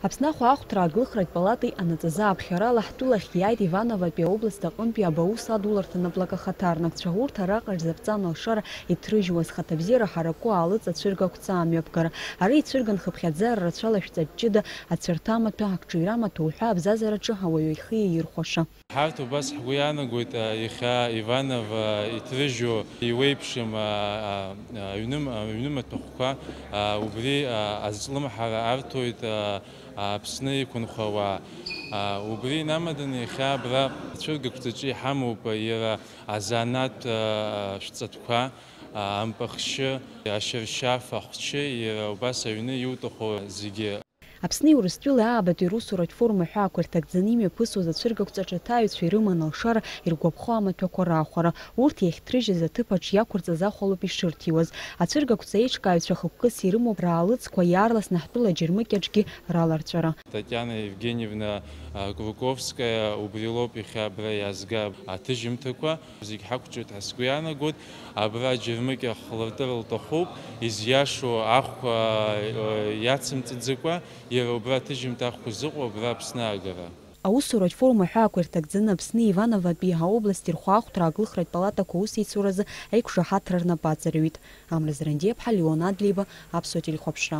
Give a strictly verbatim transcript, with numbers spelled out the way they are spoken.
Аԥсны ахәаахәҭра аглыхратә палатеи анаҵазы ааԥхьарала ҳтәылахь иааит Иваново-тәи аобласт аҟынтәи абаус адуларҭа наплак ахаҭарнакцәа. Урҭ араҟа ирзаԥҵан алшара иҭрыжьуаз, хаҭабзиара ҳараку аалыҵ ацәыргақәҵа амҩаԥгара. Ара ицәырган хыԥхьаӡара рацәала шәҵатә ҷыда, ацәарҭамаҭәа, акҿыҩрамаҭәа уҳәа абзазараҿы ауаҩы ихы иаирхәаша. Ҳарҭ убас ҳгәы иаанагоит, а, иахьа Иванов, а, иҭрыжьу иуеиԥшым, а, а, аҩным-, аҩнымаҭәахәқәа, а, убри, а, азҿлымҳара арҭоит, а, а, Аԥсны иқәынхауа. А, убри инамаданы иахьа абра ацәыргақәҵаҿы иҳамоуп иара азанааҭтә, а, шәҵатәқәа, а, ампахьшьы, ашьыршьаф, ахәчы, иара убас аҩны иуҭаху зегьы. Аԥсни Урыстәылеи аабатәи русуратә форум аҳәаақәа ирҭагӡаны имҩаԥысуаз ацәыргақәҵаҿы аҭааҩцәа ирыман алшара иргәаԥхо амаҭәақәа раахәара, урҭ иахьҭрыжьыз аҭыԥаҿ иақәырҵаз ахәалоуп ишырҭиуаз. Ацәыргақәҵа еиҿкааҩцәа хықәкыс ирымоуп раалыҵқәа иаарласны ҳтәыла Џьармыкьаҿгьы раларҵәара. Татиана Евгеньевна, а, Круковская убри лоуп иахьа абра иаазга аҭыжьымҭақәа. Зегь ҳақәҿиоит ҳәа сгәы иаанагоит. Абра Џьармыкьа хлыртыр лҭахуп, изиашоу ахәа, э, иацымҵаӡакәа, иара убра аҭыжьымҭа ахәқәа зыҟоу абра Аԥсны аагара. Аусуратә форум аҳәаақәа ирҭагӡаны Аԥсны Иваново-тәи аобласти рхәаахәҭра аглыхратә палатақәа аусеицуразы аиқәшаҳаҭра рнапы аҵарҩит. Амра Зрандиаԥҳа, Леон Адлеиба, Аԥсуа телехәаԥшра.